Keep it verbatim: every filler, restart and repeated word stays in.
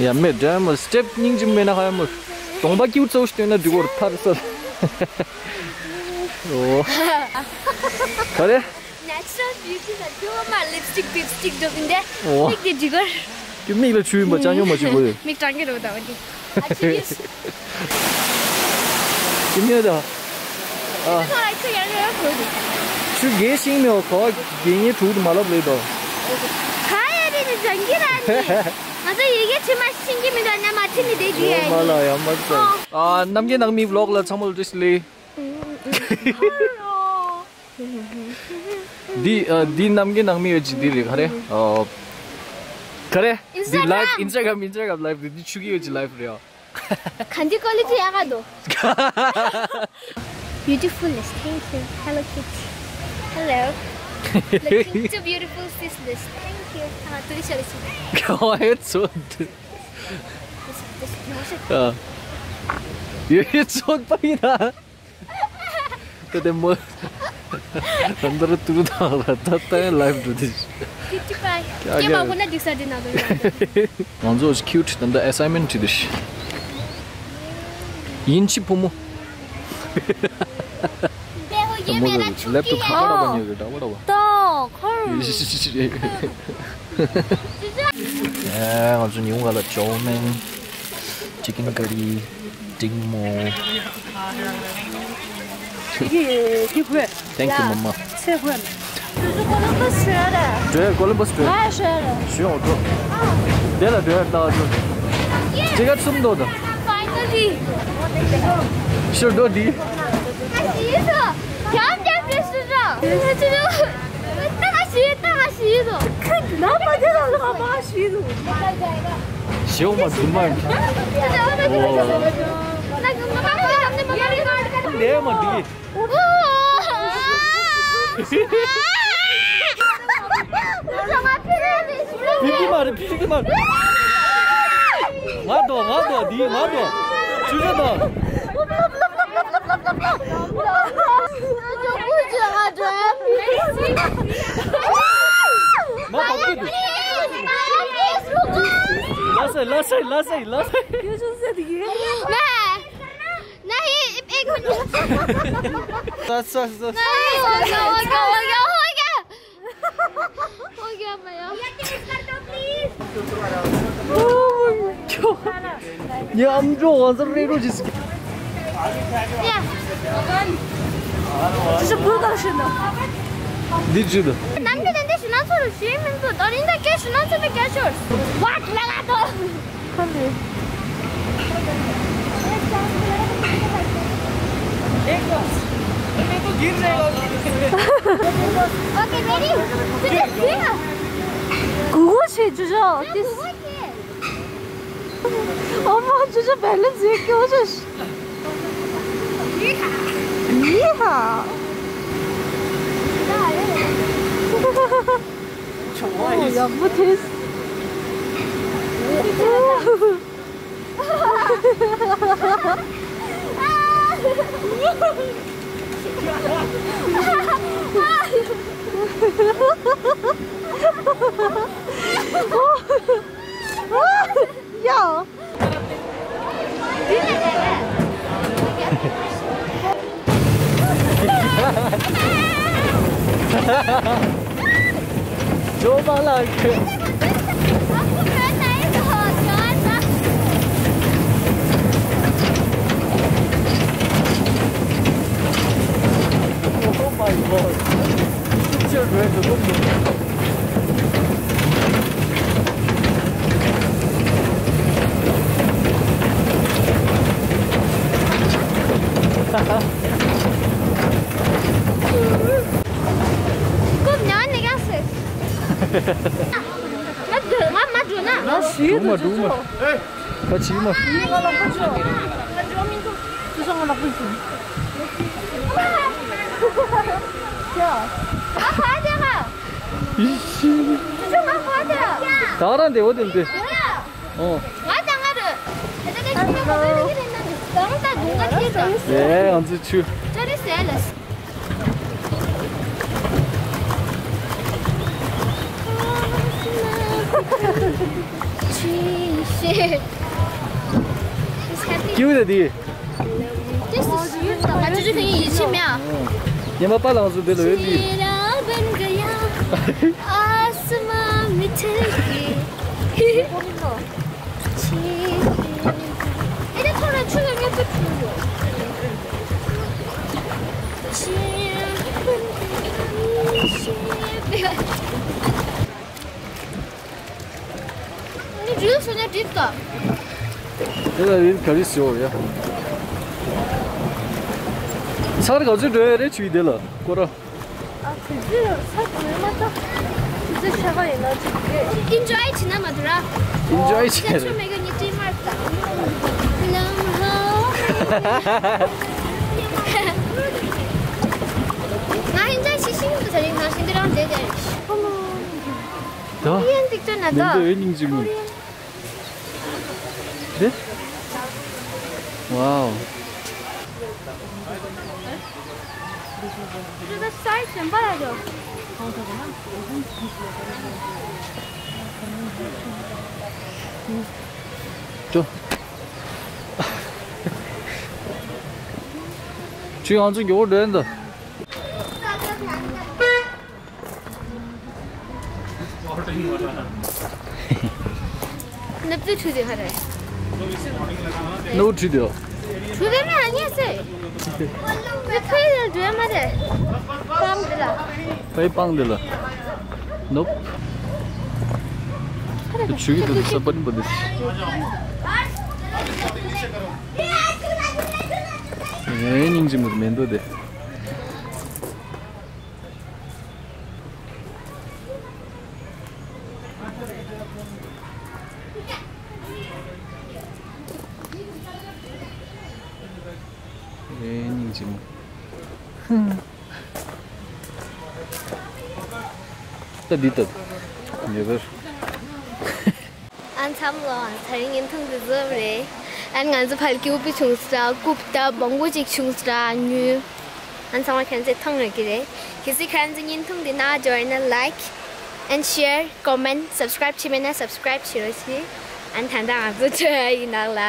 ཡ་མེད་འདྲ་མོ་སི་ཊེབ་སྙིང་རྗེ་མེད་ན་ཧ་ཡ་མོ། གདོང་པ་ཀྱུ་ཚོ་སྟོན་ན་འགྲིག་གོ་ཐར་ས། ཨོ། ག་རེ། Natural beauty ལ་ཁྱོད་མ་ལིབ་སི་ཊིག་བིབ་སི་ཊིག་འགྲོ་གིན་དེ། ཨོ། མིག་དེ་འགྲིག་གོ། ཁྱོད་མིག་ལ་ཆུ་ཡིན་པ་ཅང་ཉོ་མ་བྱེད་དགོས། མིག་གྲང་གི་རོ་ད་བ་འདི། ཨ་ཆི་ཡིས། ཁྱོད་ཉོ་ད། ཨ། ཁྱོད་ཡང་ཡང་གོ་འདི། ཆུ་རྒས་ཤིང་མེའོ་ག་བ་རྒས་ཉེ་དྲུག་ཏུ་མ་ལབ་ལེ་དོ། ག་ཡ་རེ་ནི་ཟང་གི་ར་ནི། ང་ཚོ་ཡི་གེ་ཁྲི་མ་ཤིང་གི་མི་འདྲ་ན་མ་ཁྲི་ནི་དེ་གི་ཡ་ཡིན། མ་ལ་ཡ་མ་ཚ། ཨ། རྣམ་རྒྱལ་ནང་མི་བི་ལོག་ལ་ཚང་མ་ལ་བཀྲ་ཤིས་བདེ་ལེགས། འདི་ཨ། འདི་རྣམ་རྒྱལ་ནང་མི་ཡོད་ཅི་འདི་རེད་ག་རེ། ཨ། ག་རེ། འདི་ལའེབ་ཨིན་སི་ཊ་གྷ་རམ་ཨིན་སི་ཊ་གྷ་རམ་ལའེབ་རེད། འདི་ཆུ་གི་ཡོད་ཅི་ལའེབ་རེད། ཨ། ག་འདི་ཀོ་ལི་ཊི་ཡག་ག་འདུག Beautiful list. Thank you. Hello Kitty. Hello. Looking too beautiful, sis list. Thank you. ཨ། དུ་ཤ་ལ་ཤི། ཨ། ཡོད་ཚོད་པ་ཡིན་ན། ད་དེ་མོ། ད་འདི་རུ་ཏུ་རུ་དང་ད་ལྟ་ཡང་ལའེབ་འགྲོ་དེ། ཀྱུ་ཊི་པའི། ཀྱེ་མ་ཁོ་ན་འགྲིག་ས་འདི་ན་འདུག་ང་ཚོ་ཁྱུ་ཊི་ད་ལྟ་ཨེ་སའིན་མེན་ཊི་བྲིས་དེ། ཡིན་ཅི་བུ་མོ། དེ་མོ་ལ་ལེབ་ཊོབ་ཁ་པར་བ་ཉོ་གི་འདྲ་བ་འདྲ་བ། ཏོ་ཁོར། ཨེ། ང་ཚོ་ཉིན་གུང་ལ་ཅའོ་མེན། ཅི་ཀེན་ཀ་རི། ཏིང་མོ། Thank you, mama. འགྲོ་ཡ་ཀོ་ལམ་བྷ་སི་འགྲོ་ཡ། ཞུ་ཡོང་འགྲོ། དེ་ལ་འགྲོ་ཡ་ལྟ་བ་འགྲོ། ཅི་ག་གསུམ་འདུག་ད། Finally. ཤུར་འགྲོ་འདི། ཞེའུ་མ་འདི་མ། ལས་མ་འདི། ཕིག་གི་མ་རེད། ཕིག་གི་མ་རེད། ང་དོ་ང་དོ་འདི་ང་དོ། ཆུ་ཆུ་དོ། མ་བབ་ཀི་འདུག་ལ་སེ་ལ་སེ་ལ་སེ་ལ་སེ། ལ་སེ་ལ་སེ། ཉམས་འགྲོ་ཝང་ཟེར་རེ་རོ་ཇི་སི་ཀི། ཡ། ཅི་ཞིག་བུ་དང་ཤི་ན། འདི་ཇི་དུ། ནམ་གྱི་ནན་ཏན་ཞུ་ན་ཚོ་རུ་ཞེས་མིན་དུ་དོ་རིན་ད་སྐད་ཞུ་ན་ཚོ་ནི་སྐད་ཤོར། ཝ་ལ་ལ་དོ། ཁོ་ལེ། Okay, ready? ཅི་ཞིག་ཞུ་ན། གུ་གུ་ཞེས་ཇུ་ཇོ། ཏིས། ཨོ་མ་ཅོ་ཅོ་བེ་ལེན་སི་ཡེ་སྐྱོ་ཤ། ཡི་ཧ། ཨོ་ཡག་པོ་ཐེས། ཡ། ཇོ་མ་ལགས། Oh my God. Picture great. ཀུབ་ཉོན་ནི་ག་སེ། ང་འགྲོ་ང་མ་འགྲོ་ན། ང་ཞུས་འགྲོ་མ་འགྲོ་མ། ད་ཕྱིན་མ། ང་ལག་པ་འཇོ། ང་འགྲོ་མི་འདུག་དུ་སོང་ང་ལག་པ་འཇོ། ཡ། ང་ཧ་དེ་ཧ། ཨི་ཤི། དུ་སོང་ང་ཧ་དེ། ད་རང་དེ་བོ་དེ་འདི། ཨོ། ང་ད་ང་རེད། ད་ད་ད་ཁྱི་མོ་ག་རེ་རེད་ན། ད་ང་ད་དུང་ང་ཁྱི་ད། ཨེ་ང་ཚོ་ཆུ། ད་རེད་ཟེར་ལ། Cute དེ། This is cute. ང་ཅི་ཅི་ཕན་ཡིན་ཤི་མེད། ཉི་མ་པ་ལང་སུ་དེ་ལ་ཡོད་དེ། ཨ་སི་མ་མི་ཐེ་གི། ཨེ་ད་ཐོ་ར་ཆུ་ལ་ཉོ་ཚུལ་ཆུ་ཡོད། ནི་རིལ་སོ་ན་འགྲིག་ག་དེ་ལ་རིལ་ག་རེ་ཟེར་ཡ། ཚར་ག་ཚོད་འགྲོ་ཡ་རེད་ཆུའི་དེ་ལ་སྐོར་ར། ཨ་ཁུ་ཚོས་ས་ཁུ་མ་ཐག་ཁུ་ཚོས་ཤ་བ་ཡིན་ན་ཅིག་རེད། Enjoy བྱེད་ན་མ་འདུག་ར། Enjoy བྱེད་ཆུ་རེད། མེད་གི་ནི་ཏི་མར་ད། ལམ་ཧོ། ང་enjoy བྱེད་ཤིང་དུ་ད་རིང་ནང་བཞིན་འདི་རང་བསྡད་དེ་རེད། ད། ཡན་ཏིག་ཅོ་ན་ད། མེ་འདི་ཨེ་སྙིང་རྗེ་མོ། འདི། Wow. ཅོ། ཅི་ང་ཚོ་མགྱོགས་འགྲོ་ཡིན་ད། ནབ་ཏུ་ཆུ་དེ་ཧ་རེ། ནོ་ཆུ་དེ། ཆུ་དེ་ནི་ཧ་ཉེ་སེ། ནི་ཕའི་ལ་འདྲེ་མ་རེ། པང་དེ་ལ། ཕའི་པང་དེ་ལ། ནོབ། ཧ་རེ་ཆུ་གི་དེ་ས་པན་པ་དེ། ཨེ་སྙིང་རྗེ་མོ་མེ་འདོད་དེ། ཨེ་སྙིང་རྗེ་མོ། ད་འདི་ལྟ་ཉེ་བར། ཨ་འཚམ་ལོ། ད་རིང་བརྙན་ཐུང་འདི་ཙམ་རེད། ཨ་ང་ཚོ་ཕལ་སྐྱེས་པོ་བྱུང་སྲ་རྐུབ་ད་བོང་བུ་ཅིག་བྱུང་སྲ་ཉུལ། ཨ་ཚང་མ་ཁྱེད་ཚོས་མཐོང་ཡོད་ཀྱི་རེད། གལ་སྲིད་ཁྱེད་ཚོ་བརྙན་ཐུང་འདི་ན་འབྱོར་ན་like and share, comment, subscribe བྱེད་མེད་ན་subscribe བྱེད་རོགས་གྱིས། ཨ་ད་ལྟ་ང་ཚོ་ཆོས་ཡིན་ནག་ལ།